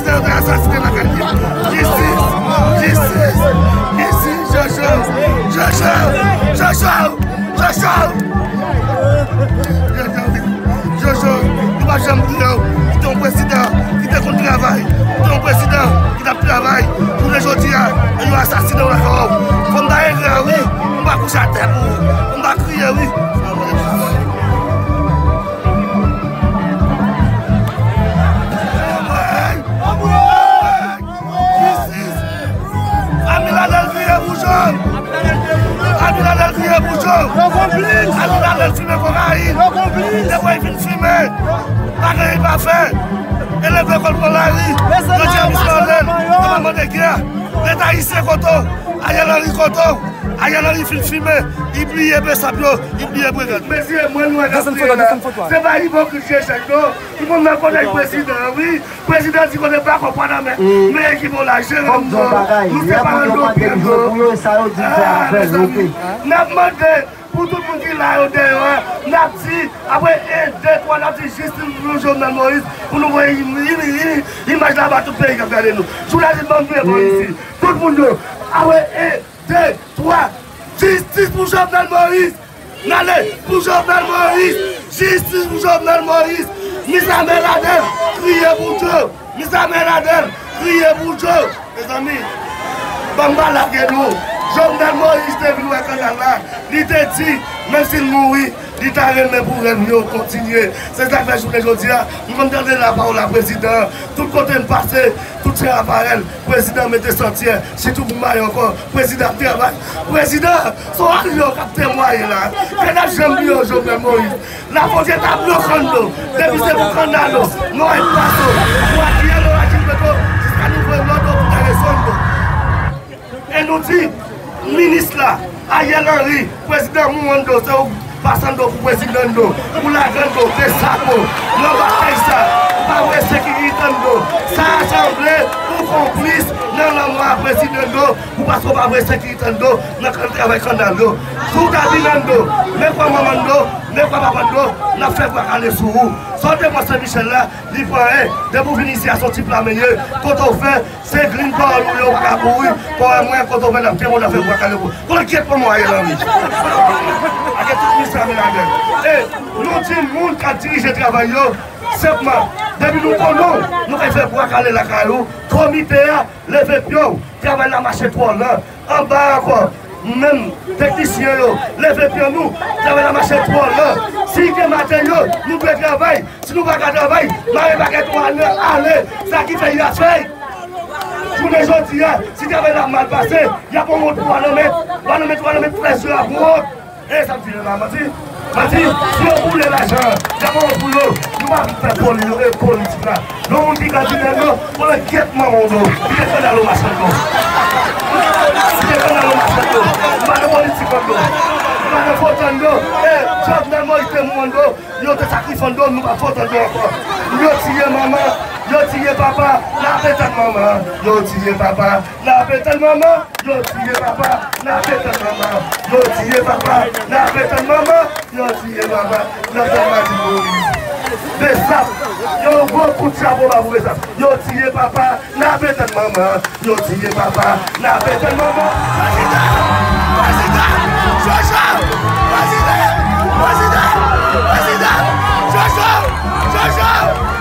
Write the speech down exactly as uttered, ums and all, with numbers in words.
prezidan yo te asasinen lakay li. Jistis! Jistis! Jistis! Jojo! Jojo! Jojo! Jojo! Jojo, wi. Jojo, nou p ap janm bliye w. Ou te yon prezidan ki te konn travay. Ou te yon prezidan ki t ap travay. Jounen jodi a, e yo asasinen w lakay w. Fò m ta engra, wi. M pa kouche atè pou ou. Fò m ta kriye, wi. Jistis! Amiladèl kriye pou Job! Amiladèl kriye pou Job! Amiladèl fimen kokayin! Depi w fin fimen, pa gen li pa fè! E leve kò l pran lari! Yo di a Michelet, yo pa mande gè! Leta ayisyen kote w! Ariel Henry kote w! Ariel Henry fin fimen, li bliye Besap yo, li bliye Brigad. Mesye, mwen nou wè n ap kriye la. Se pa ipokrit je chèk non. Ki konn nan kòlèj prezidan an, wi. Prezidan di kote bakòp pa nan men. Men ekip w la, jere m non. Nou se pa nan do pye m non. Ah, mezanmi. N ap mande pou tout moun ki la yo dèyè a, n ap di, apre en, de, twa, n ap di jistis pou Jovenel Moïse, pou nou voye im-, im-, im-, imaj la ba tout peyi k ap gade nou. Jounalis, ban m touye bò isi. Tout moun yo, apre en, de, twa, jistis pou Jovenel Moïse! N ale pou Jovenel Moïse! Jistis pou Jovenel Moïse! Mis Amiladèl, kriye pou Job! Mis Amiladèl, kriye pou Job! Mezanmi, ban m pa lage nou. Jovenel Moïse te vin wè kanal la. Li te di, menm si l mouri, li ta renmen pou rèv yo kontinye. Se sa k fè jounen jodi a, m konn tande lapawòl a prezidan an. Tout kote m pase, tout se aparèl. Prezidan mete santyè, sitou pou Mayon ankò. Prezidan ap travay. Prezidan, se yon alye w k ap temwaye la. Fè n ap janm bliye w, Jovenel Moïse. Lafontyè t ap blo kanno. Depi se pou kanno, nou ay paso. Pou Ariel Henry Beto, jiska nou voye lòd pou Daleson do. E nou di, minis la, Ariel Henry, prezidan Mwando, se ou k pase an do pou prezidan an do. Ou lage an do, Besapo, nan batay sa, ou pa voye sekirite an do. Sa a sanble ou konplis nan lanmò a prezidan an do, ou paske ou pa voye sekirite an do nan kan travay kanal yo. Si w ta vin an do, men kwa manman an do, men kwa papa an do, n ap fè bwa kale sou ou. Sa w te pran Sen Michèl la, li pran en. Depi w vin isi a, se yon ti pla men ye. Kote w fè, se glin pawòl ou ye, ou pa ka kouri. Pawòl mwen, kote w fè, n ap kenbe w, n ap fè bwa kale pou ou. Kote gyèt manman w Ariel Henry? Ak tout misye amenaje. E, nou di moun k ap dirije travay yo, senpman, depi nou konnen w, nou kay fè bwa kale lakay ou. Komite a, leve pye w, travay la mache twò lan. Anba ankò, menm teknisyen yo, leve pye nou, travay la mache twò lan. Si gen materyo, nou dwe travay. Si nou pa ka travay, mare pakèt nou ale, ale. Sa ki fè y ap fè. Jounen jodi a, si travay la mal pase, y ap yon wont pou Wanament. Wanament, Wanament, prèske y ap wont. E sa m di la, manti? Manti? Si yo boule lajan, y ap yon wont pou yo. Nou pa vin fè poli-, e, politik la. Yon moun ki ka di nèg yo, kote gyèt manman w do, ki te kanal ou machann do. Ki te kanal ou machann do. Nou pa nan politik an do. Nou pa nan foto an do. E, Jovenel Moïse te mou an do. Yo te sakrifye an do, nou pa foto an do ankò. Yo tiye manman, yo tiye papa, n ap etann manman. Yo tiye papa, n ap etann manman. Yo tiye papa, n ap etann manman. Yo tiye papa, n ap etann manman. Yo tiye papa, n ap tann Martine Moïse. Besap, yon gwo kout chapo ba pou Besap. Yo tiye papa, n ap etann manman. Yo tiye papa, n ap etann manman. Prezidan! Prezidan! Jojo! Prezidan! Prezidan! Prezidan! Jojo! Jojo!